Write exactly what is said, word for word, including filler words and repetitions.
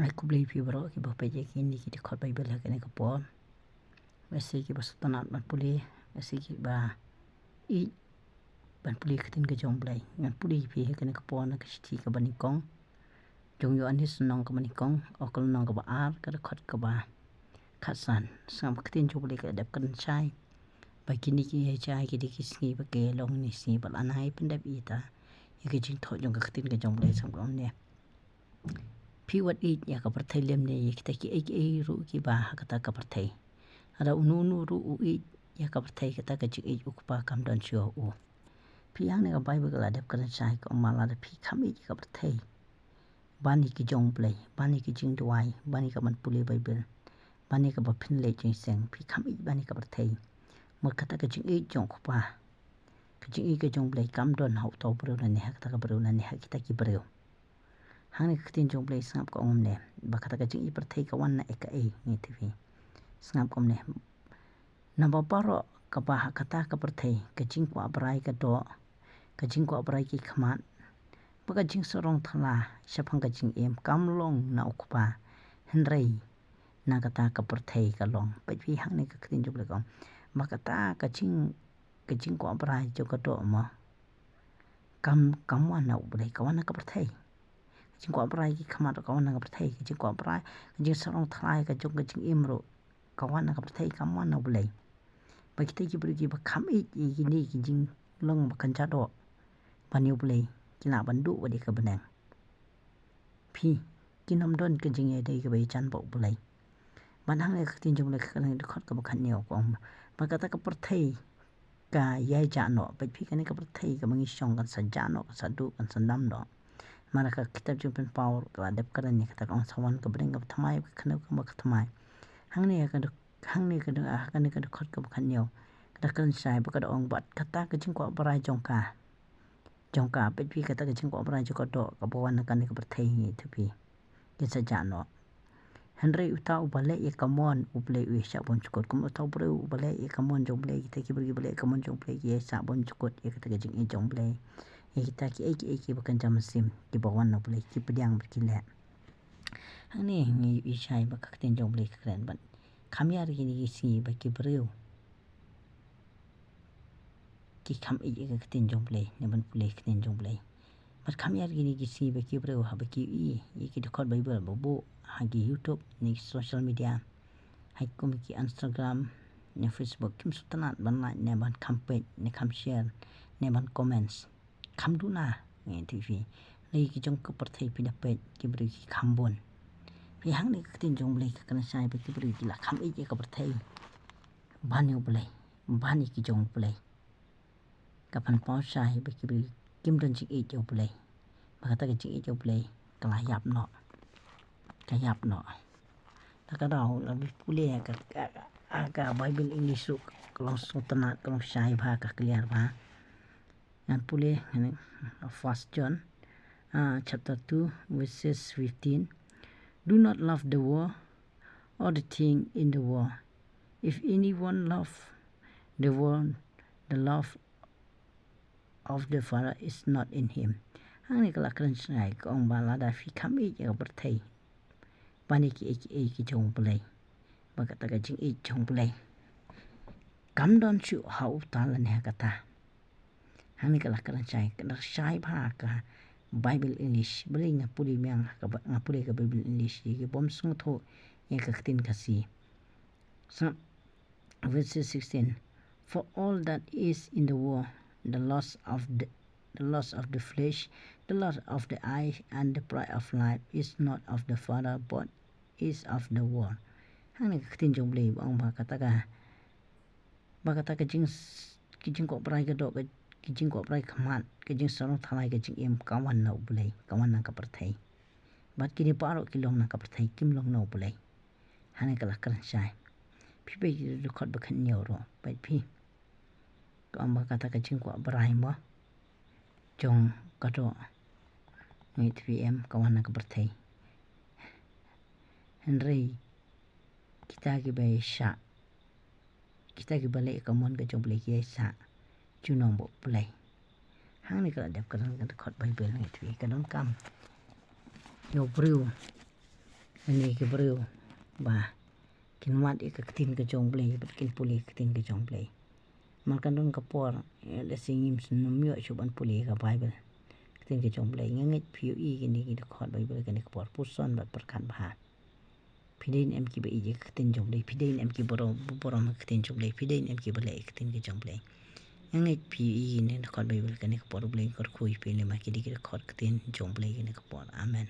Ai khublei phi baroh kiba peit ïa kine ki dkhot Baibl ha kane ka por. Lehse kiba sngewtynnat ban pule, lehse kiba ïeit ban pule ka ktien ka jong U Blei. Ngan pule ïa phi ha kane ka por na ka shithi kaba nyngkong jong u Ïoannis, lynnong kaba nyngkong, ka lynnong kaba ar, ka dkhot kaba khatsan. Sngap, ka ktien jong U Blei ka dep kren shai ba kine ki ïa shai ki dei ki sngi ba ki long ne sngi ba la nai pyndep ïa ta ïa ka jingthoh jong ka ktien ka jong U Blei. Sngap kumne: Phi wat ïeit ïa ka pyrthei lymne ïa kita kiei kiei ruh kiba ha kata ka pyrthei. Lada uno uno ruh u ïeit ïa ka pyrthei, kata ka jingïeit U Kpa kam don shuh ïa u. Phi, hangne ka Baibl ka la dep kren shai, ka ong ba lada phi kham ïeit ïa ka pyrthei ban ïa ki jong U Blei, ban ïa ki jingduwai, ban ïa ka ban pule Baibl, ban ïa kaba phin leit jingïaseng, phi kham ïeit ban ïa ka pyrthei, mut kata ka jingïeit jong U Kpa, ka jingïeit ka jong U Blei kam don ha uto u briew lane ha kata ka briew lane ha kita ki briew. Hangne ka ktien jong U Blei, sngap, ka ong kumne ba kata ka jingïeit pyrthei ka wan na ei kaei, ngi tip hi. Sngap kumne: Naba baroh kaba ha kata ka pyrthei, ka jingkwah brai ka doh, ka jingkwah brai ki khmat, bad ka jingsarong thala shaphang ka jingim kam long na U Kpa, hynrei na kata ka pyrthei ka long. Peit phi, hangne ka ktien jong U Blei ka ong ba kata ka jing, ka jingkwah brai jong ka doh mo, kam, kam wan na U Blei, ka wan na ka pyrthei. Ka jingkwah brai ki khmat ka wan na ka pyrthei, ka jingkwah brai, ka jingsarong thala ka jong ka jingim ruh ka wan na ka pyrthei, kam wan na U Blei. Ba kita ki briew kiba kham ïeit ïa kine ki jinglong ba kynja doh ban ïa U Blei, ki lah ban duh wat ïa ka bneng. Phi, kin ym don ka jingïadei kaba ïajan bad U Blei. Bad hangne ka ktien jong U Blei ka kren ha ka dkhot kaba khathynñiew, ka ong ba kata ka pyrthei ka ïai jah noh. Peit phi, kane ka pyrthei kaba ngi shong kan sa jah noh, kan sa duh, kan sa dam noh. Namar ka kitab Jingpynpaw ka la dep kren ïa kata, ka ong sa wan ka bneng kaba thymmai, ka khyndew kaba thymmai. Hangne ka dkhot, hangne ka dkhot, ah, kane ka dkhot kaba khathynñiew ka da kren shai bad ka da ong ba kata ka jingkwah brai jong ka, jong ka, peit phi, kata ka jingkwah brai jong ka doh kaba wan na kane ka pyrthei, ngi tip hi, kin sa jah noh. Hynrei uta uba leh ïa ka mon U Blei u ïa shah bymjukut. Kum uta u briew uba leh ïa ka mon jong U Blei, kita ki briew kiba leh ïa ka mon jong U Blei ki ïa shah bymjukut ïa kata ka jingïeit jong U Blei, ïa kita kiei kiei kiba kynja mynsiem kiba wan na U Blei, ki pdiang bad ki leh. Hangne ngi ïohi shai ba ka ktien jong U Blei ka kren ban kham ïar kine ki sngi ba ki briew ki kham ïeit ïa ka ktien jong U Blei ne ban pule ka ktien jong U Blei. Bad kham ïar kine ki sngi ba ki briew haba ki ïohi ïa ki dkhot Baibl ba buh ha ki YouTube ne ki social media, ha kum ki Instagram ne Facebook, kim sngewtynnat ban like ne ban kham peit ne kham share ne ban comments. Kham duna, ngi tip hi. Lei ki jong ka pyrthei phi da peit ki briew ki kham bun. Phi, hangne ka ktien jong U Blei ka kren shai ba ki briew ki la kham ïeit ïa ka pyrthei ban ïa U Blei, ban ïa ki jong U Blei. Ka pynpaw shai ba ki briew kim don jingïeit ïa U Blei. Ba kata ka jingïeit ïa U Blei ka la ïap noh. Ka ïap noh. Ta ka daw la pule ka, ka, ka, ka Baibl English ruh ka long sngewtynnat, ka long shai bha, ka clear bha. Ngan pule, ngan, First John, ah, chapter two, verses fifteen. Do not love the world or the thing in the world. If anyone love the world, the love of the Father is not in him. Hangne ka la kren shai, ka ong ba lada phi kham ïeit ïa ka pyrthei ban ïa kiei kiei ki jong U Blei, ba kata ka jingïeit jong U Blei kam don shuh ha uta lane ha kata. Hangne ka la kren shai, ka la shai bha ka Baibl English. Balei nga pule biang ka Ba-, nga pule ka Baibl English, ïa ki bym sngewthuh ïa ka ktien Khasi. So, verse sixteen: For all that is in the world, the lust of the, the lust of the flesh, the lust of the eye, and the pride of life is not of the Father, but is of the world. Hangne ka ktien jong U Blei ba ong ba kata ka, ba kata ka jing, ka jingkwah brai ka doh, ka, ka jingkwah brai khmat, ka jingsarong thala ka jingim ka wan na U Blei, ka wan na ka pyrthei. Bad kine baroh ki long na ka pyrthei, kim long na U Blei. Hangne ka la kren shai. Phi peit ki dkhot ba khathynñiew ruh, peit phi. Ka ong ba kata ka jingkwah brai mo jong ka doh, ngi tip hi em, ka wan na ka pyrthei. Hynrei kita kiba ïa shah, kita kiba leh ïa ka mon ka jong U Blei ki ïa shah junom bad U Blei. Hangne ka la dep kren ka dkhot Baibl, ngi tip hi, ka donkam ïa u briew Kine ki briew ba kin wad ïa ka ktien ka jong Blei bad kin pule ka ktien ka jong Blei. Mar kan don ka por, eh, lehse ngim sngewthuh shuh ban pule ka Baibl, ka ktien ka jong Blei. Nga ngeit phi ïohi kine ki dkhot Baibl kane ka por, puson bad pyrkhat bha. Phi dei ne em kiba ïeit ïa ka ktien jong Blei, phi dei ne em kiba burom, burom ïa ka ktien jong Blei, phi dei ne em kiba leh ïa ka ktien ka jong Blei. Nga ngeit phi ïohi kine ki dkhot Baibl kane ka por, U Blei un kyrkhu ïa phi lem ma ki dei ki dkhot ktien jong Blei kane ka por. Amen.